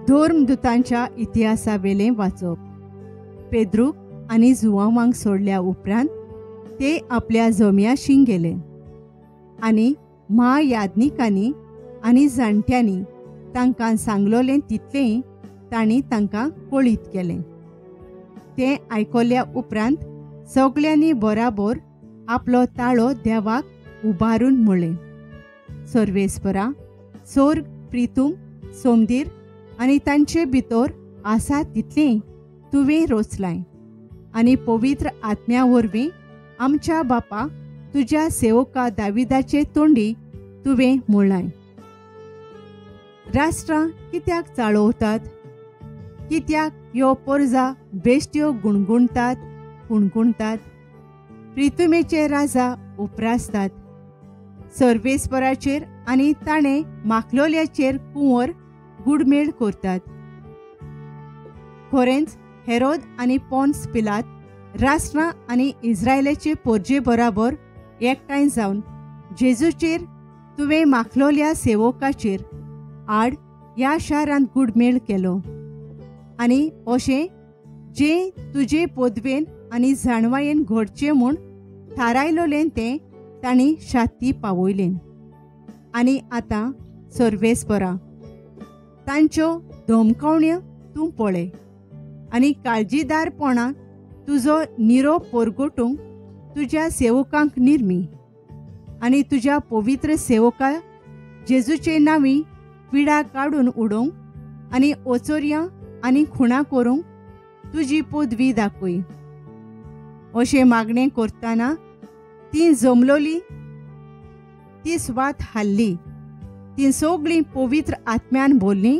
धर्मदुतांच्या इतिहासावेलें वाचप. पेद्रूक आनी जुवांवांक सोडल्या उपरांत ते आपल्या जम्याशीं गेले आनी म्हायाज्ञिकांनी आनी जाणट्यांनी तांकां सांगलोलें तितलेंय तांणी तांकां कळीत केलें. तें आयकल्या उपरांत सगल्यांनी बराबर आपलो ताळो देवाक उबारून म्हळें, सर्वेस्परा, सोर्ग, प्रितूम, सोमदीर आनी तांचे भितर आसा तितलें तुवें रोचलाय आनी पवित्र आत्म्या वरवीं आमच्या बापा तुज्या सेवका दाविदाचे तोंडी तुवें म्हळाय. राष्ट्रां कित्याक चाळवतात? कित्याक ह्यो पोरजा बेश्ट्यो गुणगुणतात कुणकुणतात? प्रितुमेचे राजा उपरासतात. सर्वेस्पराचेर आनी ताणें माखलोल्याचेर कुंवर गुडमेळ करतात. खरेंच हेरोद आनी पॉन्स पिलात राष्ट्रां आनी इस्रायलाचे पोरजे बराबर एकठांय जावन जेजूचेर तुवें माखलोल्या सेवकाचेर आड ह्या शारांत गुडमेळ केलो आनी अशें जें तुजे पदवेन आनी जाणवायेन घडचें म्हूण थारायलोलें तें तांणी शाती पावयलें. आनी आतां सर्वेस्परा, तांच्यो धमकावण्यो तूं पळय आनी काळजीदारपणान तुजो निरोप परगटूंक तुज्या सेवकांक निर्मी आनी तुज्या पवित्र सेवका जेजूचे नांवी पिडा काडून उडोवंक आनी ओचोरयां आनी खुणा करूंक तुजी पदवी दाखय. अशें मागणें करतना ती जमलोली ती सुवात हाल्ली. ती सगळीं पवित्र आत्म्यान भरलीं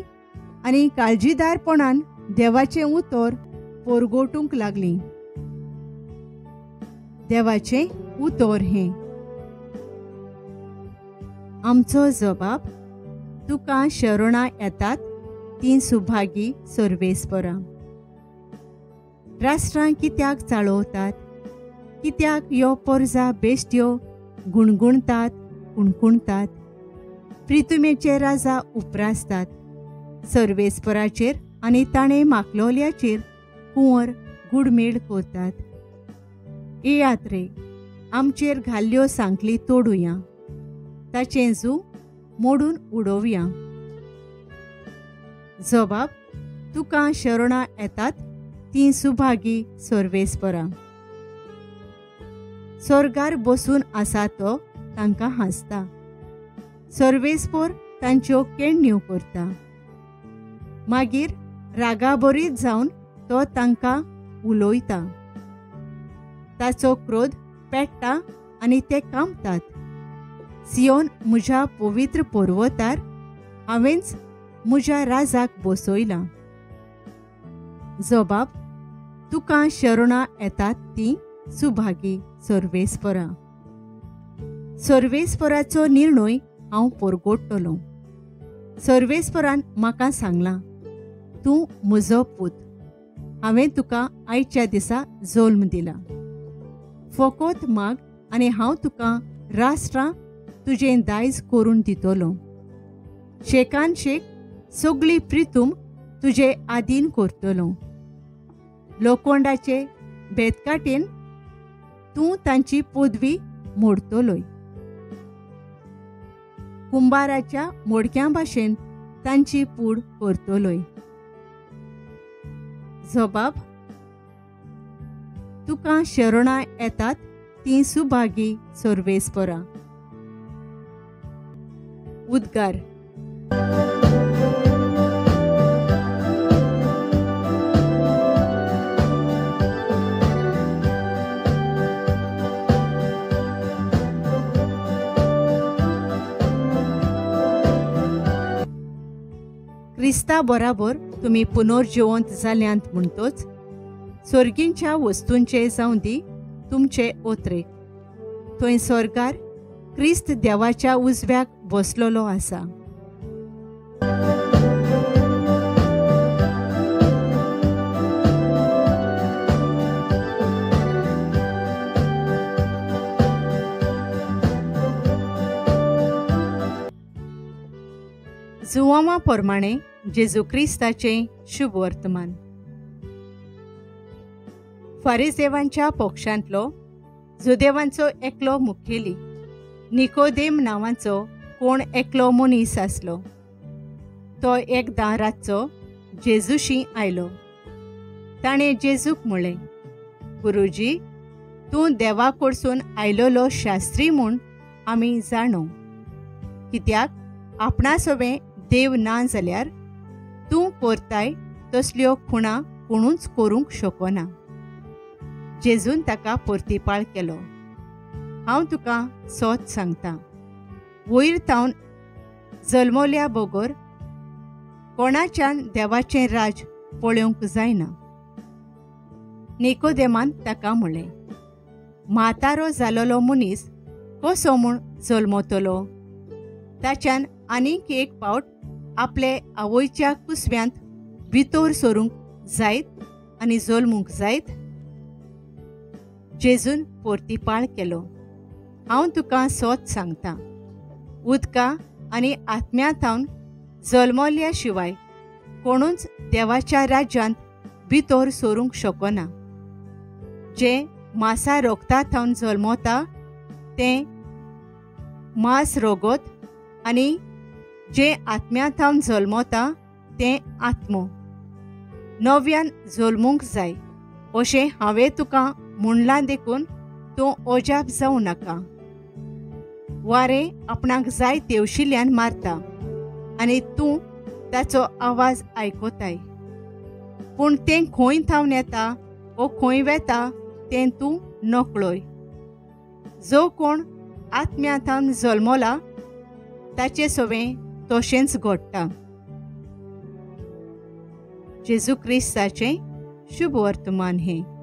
आनी काळजीदारपणान देवाचें उतर परगटूंक लागलीं. देवाचें उतर हें. आमचो जबाब, तुका शरणां येतात तीं सुभागी सर्वेस्परा. राष्ट्रां कित्याक चाळवतात? कित्याक ह्यो पोरजा बेश्ट्यो गुणगुणतात कुणकुणतात? प्रितुमेचे राजा उपरासतात. सर्वेस्पराचेर आनी ताणें माखलोल्याचेर कुंवर गुडमेळ करतात. येयात रे, आमचेर घाल्ल्यो सांखली तोडुया, ताचें जू मोडून उडोवया. जबाब, तुका शरणां येतात तीं सुभागी सर्वेस्परा. स्वर्गार बसून आसा तो तांकां हांसता. सर्वेस्पर तांच्यो केण्ण्यो करता. मागीर रागाबरीत जावन तो तांकां उलयता. ताचो क्रोध पेट्टा आनी ते कांपतात. सियोन म्हज्या पवित्र पर्वतार हांवेंच म्हज्या राजाक बसयला. जबाब, तुका शरणां येतात तीं सुभागी सर्वेस्परा. सर्वेस्पराचो निर्णय हांव परगटतलो. सर्वेस्परान म्हाका सांगलां, तूं म्हजो पूत, हांवें तुका आयच्या दिसा जल्म दिला. फकत माग आनी हांव तुका राष्ट्रां तुजें दायज करून दितलो. शेकान शेक सगळी प्रितूम तुजे आदीन करतलो. लोकोंडाचे बेतकाटेन तूं तांची पदवी मोडतलोय. कुंबाराच्या मोडक्यां भाशेन तांची पूड करतलोय. जबाब, तुका शरणां येतात तीं सुभागी सर्वेस्परा. उद्गार. क्रिस्ता बराबर तुमी पुनर्जिवंत जाल्यांत म्हणटोच स्वर्गींच्या वस्तूंचे जावं दी तुमचे ओत्रेक. थंय स्वर्गार क्रिस्त देवाच्या उजव्याक बसलेलो आसा. जुवांवा प्रमाणे जेजू क्रिस्ताचें शुभ वर्तमान. फारिजेवांच्या पक्षांतलो जुदेवांचो एकलो मुखेली निकोदेम नांवाचो कोण एकलो मनीस आसलो. तो एकदां रातचो जेजूशी आयलो. ताणें जेजूक म्हळें, गुरुजी, तूं देवा कडसून आयलोलो शास्त्री म्हूण आमी जाणो. कित्याक आपणा सवें देव ना जाल्यार तूं करताय तसल्यो खुणा कोणूच करूंक शकना. जेजून ताका परतिपाळ केलो, हांव तुका सोत सांगता, वयर थावन जल्मल्या बगर कोणाच्यान देवाचें राज पळोवंक जायना. निकोदेमान ताका म्हळें, म्हातारो जालोलो मनीस कसो म्हूण जल्मतलो? ताच्यान आनीक एक पावट आपले आवयच्या कुसव्यांत भितर सरूंक जायत आनी जल्मूंक जायत? जेजून परतिपाळ केलो, हांव तुका सोत सांगता, उदका आनी आत्म्या थावन जल्मल्या शिवाय कोणूच देवाच्या राज्यांत भितर सरूंक शकना. जें मासा रोगता थावन जल्मता तें मांस रोगत आनी जें आत्म्या थावन जल्मता तें आत्मो. नव्यान जल्मूंक जाय अशें हांवें तुका म्हणलां देखून तूं अजाप जावं नाका. वारें आपणाक जाय तेवशिल्यान मारता आनी तूं ताचो आवाज आयकताय, पूण तें खंय थावन येता वो खंय वेता तें तूं नकळय. जो कोण आत्म्या थावन जल्मला ताचे सवें तशेंच घडटा. जेजू क्रिस्ताचें शुभ वर्तमान हें.